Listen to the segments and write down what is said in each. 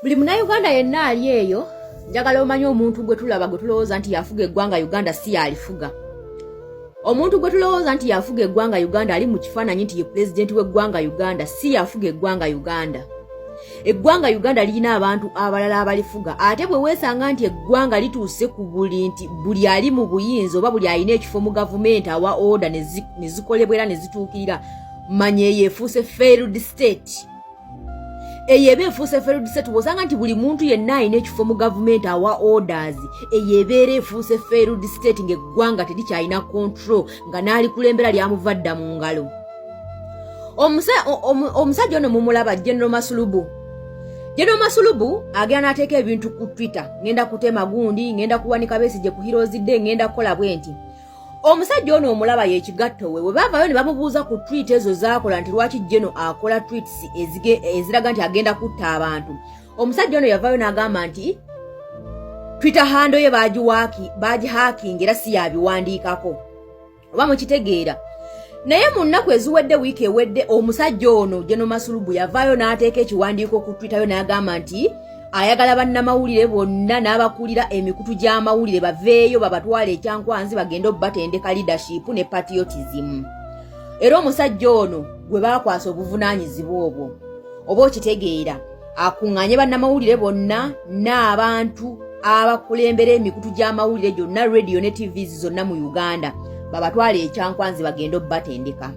Buli Munnayuganda yenna ali eyo, njagala omanye omuntu gwe tulaba, gwe tulowooza nti yafuga eggwanga Uganda, si yalifuga. Omuntu gwe tulowooza nti yafuga eggwanga Uganda, ali mu kifaananyi nti ye pulezidenti w'eggwanga Uganda, si yafuga eggwanga Uganda. Eggwanga Uganda lirina abantu abalala abalifuga. Ate bwe weesanga nti eggwanga lituuse ku buli nti buli ali mu buyinza oba buli alina ekifo mu gavumenti awa order ne zikolebwa era ne zituukirira, manya eyo efuuse failed state. Eyo eba efuuse failed state. Bw'osanga nti buli muntu yenna alina ekifo mu gavumenti awa orders, eyo ebeera efuuse failed state, ng'eggwanga terikyalina control, nga n'alikulembera lyamuva dda mu ngalo. Omusajja ono mumulaba, General Masulubu. General Masulubu agenda n'ateeka ebintu ku Twitter: "Ngenda kutema gundi, ngenda kuwanika Besigye ku Heroes Day, ngenda kukola bwe nti." Omusajja ono omulaba yekigatto we. Bwe baavayo ne bamubuuza ku tweet ezo zaakola nti lwaki General akola tweets eziraga nti agenda kutta abantu, omusajja ono yavaayo n'agamba nti Twitter handle ye bagihacking era si yabiwandiikako. Oba mukitegeera? Naye mu nnaku eziwedde, wiiki ewedde, omusajja ono General Masulubu yavaayo n'ateeka ekiwandiiko ku Twitter yo n'agamba nti ayagala bannamawulire bonna n'abakulira emikutu gy'amawulire baveeyo babatwale Ekyankwanzi, bagende obbatendeka leadership ne patriotism. Era omusajja ono gwe baakwasa obuvunaanyizibwa obwo, oba okitegeera, akuŋŋaanye bannamawulire bonna n'abantu abakulembera emikutu gy'amawulire gyonna, radio ne TVs zonna mu Uganda, babatwale Ekyankwanzi bagende obbatendeka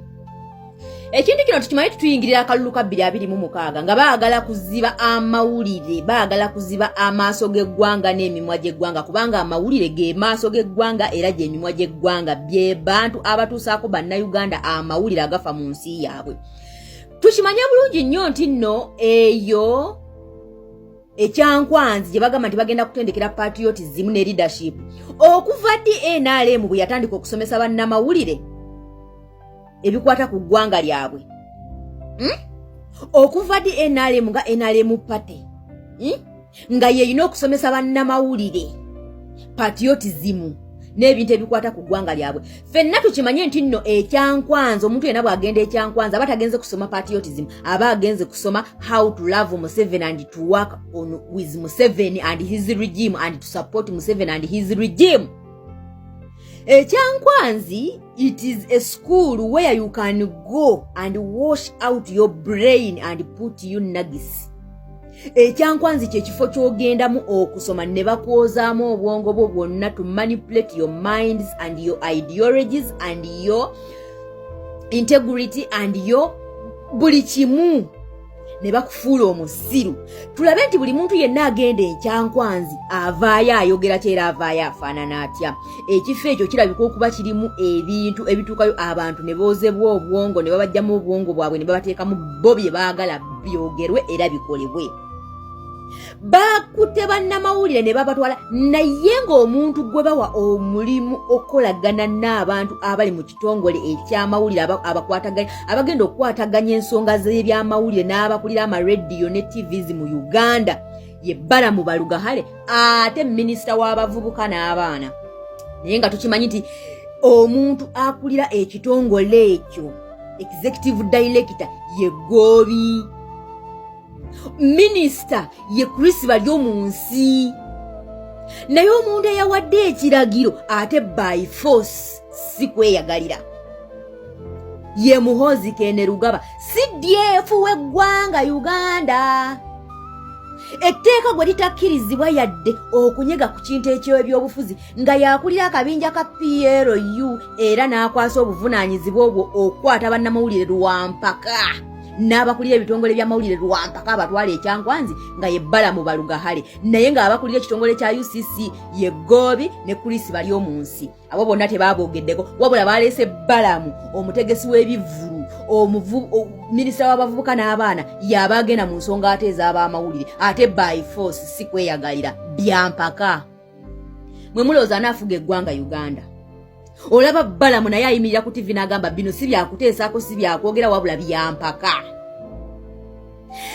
ekintu kino. Tukimanyi, tutuyingirira akalulu ka 2026 nga baagala kuziba amawulire, baagala kuziba amaaso g'eggwanga n'emimwa gy'eggwanga, kubanga amawulire ge maaso g'eggwanga era gy'emimwa gy'eggwanga, bye bantu abatuusaako Bannayuganda amawulire agafa mu nsi yaabwe. Tukimanye bulungi nnyo nti nno eyo Ekyankwanzi gye bagamba nti bagenda kutendekera patriotism ne leadership, okuva ddi NRM bwe yatandika okusomesa bannamawulire ebikwata ku ggwanga lyabwe? Okuva ddi NRM nga NRM party, Nga yeyina okusomesa bannamawulire patriotism n'ebintu ebikwata ku ggwanga lyabwe? Ffenna tukimanye nti nno Ekyankwanzi, omuntu yenna bw'agenda Ekyankwanzi aba tagenze kusoma patriotism, aba agenze kusoma how to love Museveni and to work on with Museveni and his regime and to support Museveni and his regime. Ekyankwanzi, it is a school where you can go and wash out your brain and put you nagis. Ekyankwanzi kyekifo ky'ogendamu okusoma ne bakwozaamu obwongo bwo bwonna, to manipulate your minds and your ideologies and your integrity and your buli kimu, ne bakufuula omusiru. Tulabe nti buli muntu yenna agenda Ekyankwanzi avaayo ayogera kyera, avaayo afaanana atya? Ekifo ekyo kirabika okuba kirimu ebintu ebituukayo abantu ne boozebwa obwongo, ne babajjamu obwongo bwabwe ne babateekamu bo bye baagala byogerwe era bikolebwe. Bakutte bannamawulire ne babatwala, naye ng'omuntu gwe bawa omulimu okukolagana n'abantu abali mu kitongole ekyamawulire, abakwataganya, abagenda okukwataganya ensonga z'ebyamawulire n'abakulira amarediyo ne TVs mu Uganda, ye Balaam Barugahara, ate minisita w'abavubuka n'abaana. Naye nga tukimanyi nti omuntu akulira ekitongole ekyo, executive director, ye Ggoobi, minisita ye Chris Baryomunsi. Naye omuntu eyawadde ekiragiro, ate by force, si kweyagalira, ye Muhoozi Kainerugaba, CDF w'eggwanga Uganda. Etteeka gwe litakkirizibwa yadde okunyega ku kintu eky'ebyobufuzi, nga yakulira akabinja ka PLU era n'akwasa obuvunaanyizibwa obwo okukwata bannamawulire lwampaka n'abakulira ebitongole by'amawulire lwampaka abatwala Ekyankwanzi, nga ye Balaam Barugahara. Naye ng'abakulira ekitongole kya UCC ye Ggoobi ne Chris Baryomunsi. Abo bonna tebaboogeddeko, wabula baleese Balaam, omutegesi w'ebivvulu, minisita w'abavubuka n'abaana, yaba agenda mu nsonga ate ez'abamawulire, ate by force, si kweyagalira, byampaka. Mwe mulowooza anaafuga eggwanga Uganda? Olaba Balaam naye ayimirira ku TV n'agamba bino si byakuteesaako, si byakwogera, wabula byampaka.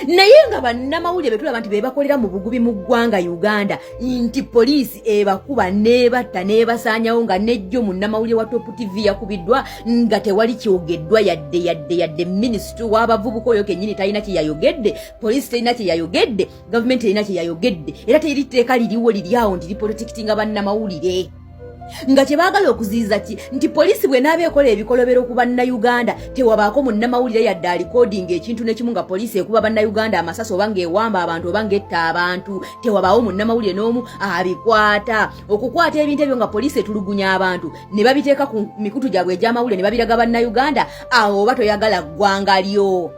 Naye nga bannamawulire betulaba nti bebakolera mu bugubi mu ggwanga Uganda, nti poliisi ebakuba n'ebatta n'ebasaanyawo, nga nejjo munnamawulire wa Top TV yakubiddwa nga tewali kyogeddwa yadde yadde yadde. Minisita w'abavubuka oyo kennyini talina kye yayogedde, poliisi terina kye yayogedde, gavumenti terina kye yayogedde, era teri tteeka liriwo liri awo nti liprotectinga bannamawulire. Nga kye baagala okuziyiza ki? Nti poliisi bw'enaaba ekola ebikolobero ku Bannayuganda, tewabaako munnamawulire yadde alikodinga ekintu nekimu nga poliisi ekuba Bannayuganda amasasi, oba ng'ewamba abantu, oba ng'etta abantu. Tewabaawo munnamawulire n'omu abikwata. Okukwata ebintu ebyo nga poliisi etulugunya abantu ne babiteeka ku mikutu gyabwe egy'amawulire ne babiraga Bannayuganda, awo oba toyagala ggwanga lyo.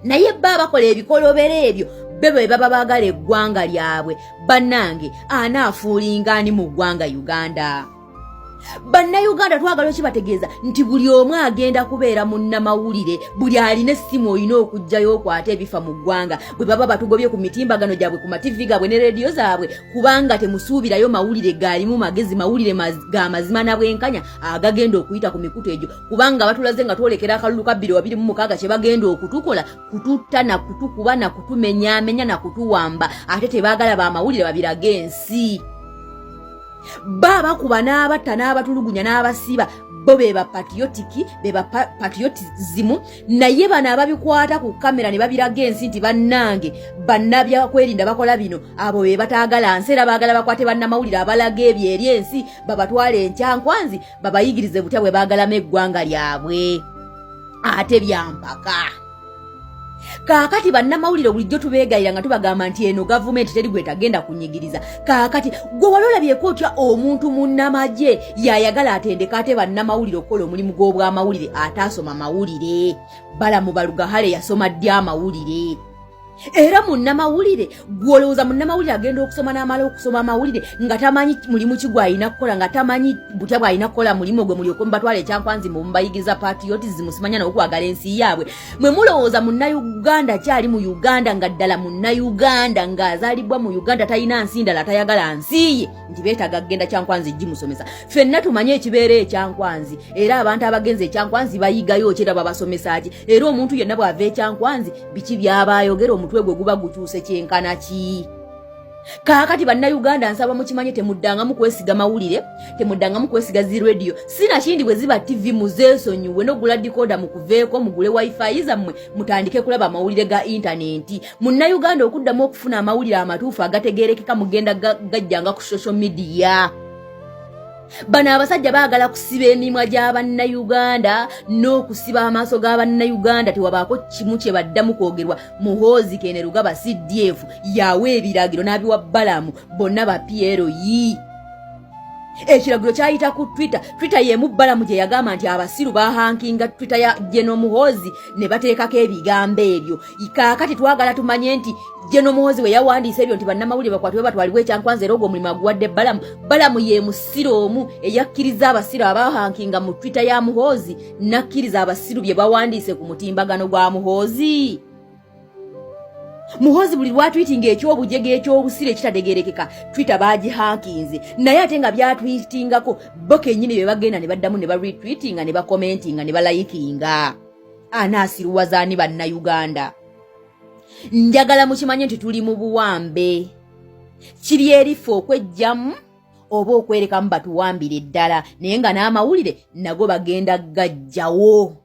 Naye ba bakola ebikolobero ebyo be bwe baba baagala eggwanga lyabwe. Bannange, anaafuulinga ani mu ggwanga Uganda? Bannayuganda, twagala okibategeeza nti buli omu agenda kubeera munnamawulire. Buli alina essimu olina okuggyayo okwate ebifa mu ggwanga. Bwe baba batugobye ku mitimbagano gyabwe, ku mativi gaabwe ne rediyo zaabwe, kubanga temusuubirayo mawulire gaalimu magezi, mawulire ga mazima na bwenkanya agagenda okuyita ku mikutu egyo, kubanga batulaze nga twolekera akalulu ka 2026 kye bagenda okutukola: kututta na kutukuba na kutumenyaamenya na kutuwamba. Ate tebaagala bamawulire babiraga ensi. Ba bakuba n'abatta n'abatulugunya n'abasiba, bo be ba patriotic, be ba patriotism. Naye bano ababikwata ku kamera ne babiraga ensi nti bannange bannabyakwerinda bakola bino, abo be bataagala nsi, era baagala bakwate bannamawulire abalaga ebyo eri ensi, babatwale enkyankwanzi, babayigirize butya bwe baagalamu eggwanga lyabwe. Ate byampaka. Kaakati bannamawulire bulijjo tubeegayira nga tubagamba nti eno gavumenti teri gwetagenda kunyigiriza. Kaakati gwe wali olabyeko otya omuntu munnamagye yayagala atendeka ate bannamawulire okukola omulimu gw'obwamawulire, ataasoma mawulire? Balamu Balugahale yasoma ddi amawulire? Era munnamawulire gwolowooza munnamawulire agenda okusoma n'amala okusoma amawulire nga tamanyi mulimu ki gw'alina kukola, nga tamanyi butya bw'alina kukola mulimu gwe, mulyoke mubatwala ekyankwanzi mubayigiza patriotism, simanya n'okwagala ensi yaabwe? Mwe mulowooza Munnayuganda kyali mu Uganda nga ddala Munnayuganda ng'azaalibwa mu Uganda, talina nsi ndala, tayagala nsi ye, nti beetaaga kugenda Kyankwanzi gimusomesa? Ffenna tumanye ekibeera ekyankwanzi, era abantu abagenza ekyankwanzi bayigayo ki, era babasomesa ki? Era omuntu yenna bw'ava ekyankwanzi, biki by'aba ayogera? Omutwe gwe guba gukyuse kyenkana ki? Kaakati Bannayuganda, nsaba mukimanye, temuddangamu kwesiga mawulire, temuddangamu kwesiga zi rediyo, sinakindi bwe ziba TV muzeesonyiwe, nogula decoder mukuveeko, mugule WiFi zammwe, mutandike kulaba amawulire ga intaneti. Munnayuganda okuddamu okufuna amawulire amatuufu agategeerekeka, mugenda gajjanga ku social media. Bano abasajja baagala kusiba emimwa gy'Abannayuganda n'okusiba amaaso g'Abannayuganda, tewabaako kimu kye baddamu kwogerwa. Muhoozi Kainerugaba, CDF, yawa ebiragiro n'abiwa Balamu, bonna ba PLE. Ekiragiro kyayita ku Twitter. Twitter yemu Balamu gye yagamba nti abasiru bahankinga Twitter ya General Muhoozi ne bateekako ebigambo ebyo. Kaakati twagala tumanye nti General Muhoozi we yawandiisa ebyo nti bannamawulire bakwatibwe batwalibwe ekyankwanzi, era ogwo omulimu aguwadde Balamu. Balamu ye musiru omu eyakkiriza abasiru abahankinga mu Twitter ya Muhoozi, nakkiriza abasiru bye bawandiise ku mutimbagano gwa Muhoozi. Muhoozi buli lwatwitinga ekyobujega, ekyobusiro, ekitategerekeka, Twitter bagihankinze, naye ate nga byatwitingako bo kennyini be bagenda ne baddamu ne baretwitinga ne bakomentinga ne balayikinga. Anaasiruwazaani? Bannayuganda, njagala mukimanye nti tuli mu buwambe. Kiri erife okwejjamu oba okwerekamu batuwambire ddala, naye nga n'amawulire nago bagenda gajjawo.